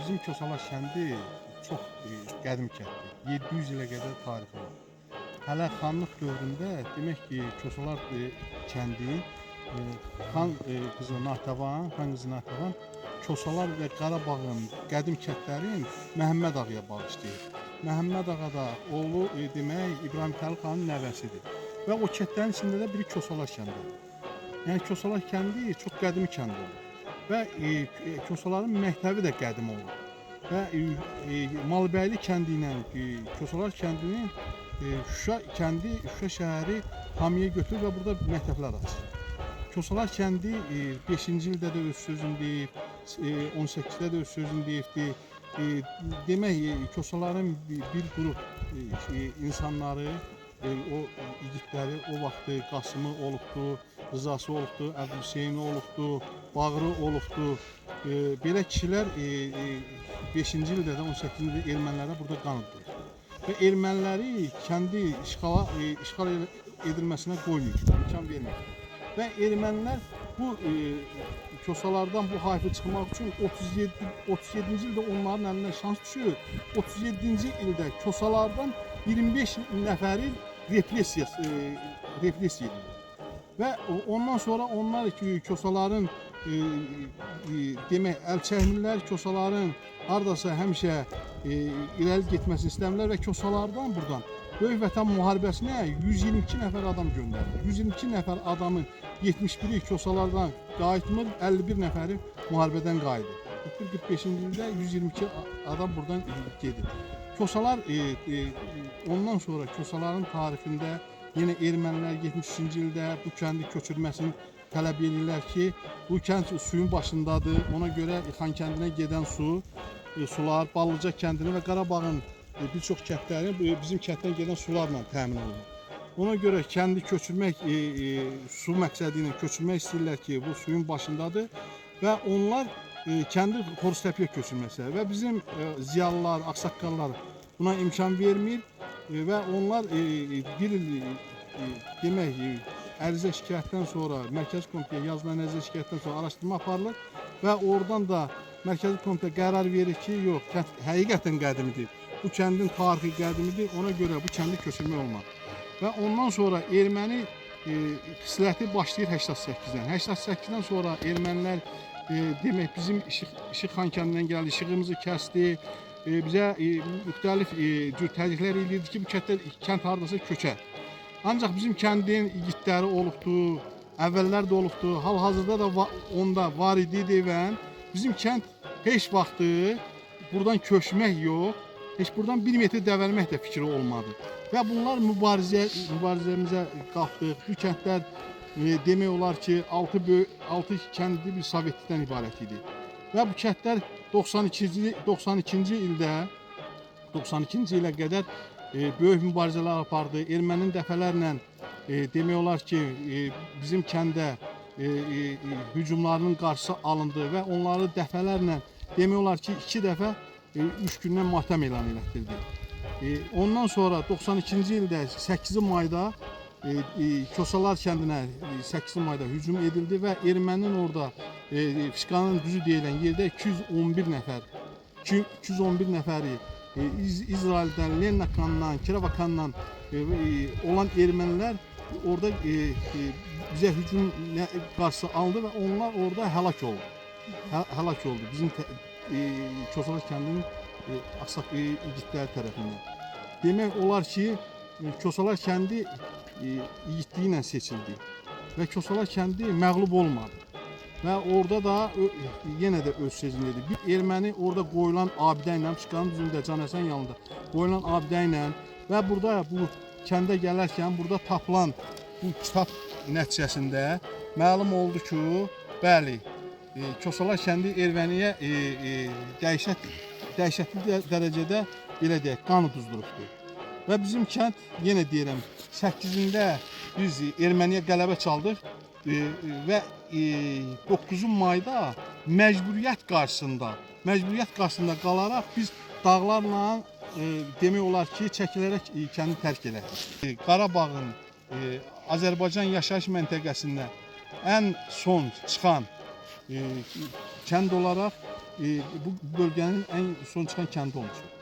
Bizim Kosalar kəndi çox qədim kənddir. 700 ilə qədər tarixi var. Hələ xanlıq dövründə demək ki, Kosalar kəndi xan qızı Natəvan, xan qızı Natəvan Kosalar və Qarabağın qədim kəndlərin Məhəmməd ağaya bağışlayır. Məhəmməd ağa da oğlu demək İbrahim Xəlil xanın nəvəsidir. Və o kəndlərin içində də biri Kosalar kəndi. Yəni Kosalar kəndi çox qədimi kənd olur. Və Kosaların məktəbi də qədim olur. Və Malıbəyli kəndi ilə Kosalar kəndinin Şuşa kəndi, Şuşa şəhəri hamıya götürür və burada məktəblər açır. Kosalar kəndi 5-ci ildə də öz sözünü deyib, 18-də də öz sözünü deyibdi. Demək Kosaların bir qrup insanları, o igidləri o vaxtı Qasımı olubdu, Rızası olubdu, Əbdülhüseyni olubdu, Bağırı olubdu. Belə kişilər 5-ci ildə də 18-ci ildə ermənilərə burada qan uddular. Və erməniləri kəndi işğal edilməsinə qoymayıb, imkan verməyib. Və ermənilər bu Kosalardan bu hayfı çıxmaq üçün 37-ci ildə onların əlinə şans düşür. 37-ci ildə Kosalardan 25 nəfəri repressiya edilir. Və ondan sonra onlar ki, Kosaların demək əl çəkmirlər, Kosaların hardasa həmişə irəli getməsini istəmirlər və Kosalardan buradan Böyük Vətən müharibəsinə 122 nəfər adam göndərilir. 122 nəfər adamın 71-i Kosalardan qayıtmır, 51 nəfəri müharibədən qayıdır. 45-ci ildə 122 adam buradan gedir. Kosalar ondan sonra Kosaların tarixində yenə ermənilər 73-cü ildə bu kəndi köçürməsini tələb edirlər ki, bu kənd suyun başındadır. Ona görə Xankəndinə gedən sular Ballıca kəndini və Qarabağın bir çox kəndləri bizim kənddən gedən sularla təmin olunur. Ona görə kəndi köçürmək su məqsədi ilə köçürmək istəyirlər ki, bu suyun başındadır və onlar kəndi Xoruztəpəyə köçürmək istəyirlər və bizim ziyalılar, ağsaqqallar buna imkan vermir və onlar bir il demək ərizə şikayətdən sonra Mərkəzi Komitəyə yazılan ərizə şikayətdən sonra araşdırma aparılır və oradan da Mərkəzi Komitə qərar verir ki, yox, kənd həqiqətən qədimidir. Bu kəndin tarixi qədimidir. Ona görə bu kəndi köçürmək olmaz. Və ondan sonra erməni xisləti başlayır 88-dən. 88-dən sonra ermənilər demək bizim İşıq xan kəndindən gəldi, işığımızı kəsdi. Bizə müxtəlif cür təzyiqlər eləyirdi ki, bu kənd hardasa köçər. Ancaq bizim kəndin igidləri olubdu, əvvəllər də olubdu, hal-hazırda da onda var idi deyən, bizim kənd heç vaxtı buradan köçmək yox, heç buradan bir metr dəvəlmək də fikri olmadı. Və bunlar mübarizəmizə qalxdıq. Bu kəndlər demək olar ki, 6 böyük 6 kəndli bir sovetlikdən ibarət idi. Və bu kəndlər 92-ci ildə 92-ci ilə qədər böyük mübarizələr apardı. Erməninin dəfələrlə demək olar ki, bizim kəndə hücumlarının qarşısı alındı və onları dəfələrlə demək olar ki, 2 dəfə 3 gündən matəm elan elətdirdi. Ondan sonra 92-ci ildə 8 mayda Kosalar kəndinə 8 mayda hücum edildi və erməninin orada Fişqanın düzü deyilən yerdə 211 nəfər 211 nəfəri İsraildən, Lennakandan, Kiravakandan olan ermənilər orada bizə hücum qarşısı alındı və onlar orada həlak oldu. Həlak oldu bizim Kosalar kəndinin ağsaq igidləri tərəfindən. Demək olar ki, Kosalar kəndi igidliyi ilə seçildi və Kosalar kəndi məğlub olmadı. Və orada da yenə də öz sözünü dedi. Bir erməni orada qoyulan abidə ilə, Fişqanın düzündə Can Həsən yanında qoyulan abidə ilə və burada bu kəndə gələrkən burada tapılan bu kitab nəticəsində məlum oldu ki, bəli, Kosalar kəndi erməniyə dəhşətli dərəcədə belə deyək, qan uduzdurubdur. Və bizim kənd yenə deyirəm, 8-də biz erməniyə qələbə çaldıq və 9 mayda məcburiyyət qarşısında qalaraq biz dağlarla demək olar ki, çəkilərək kəndi tərk elədik. Qarabağın Azərbaycan yaşayış məntəqəsində ən son çıxan kənd olaraq bu bölgənin ən son çıxan kəndi olmuşdur.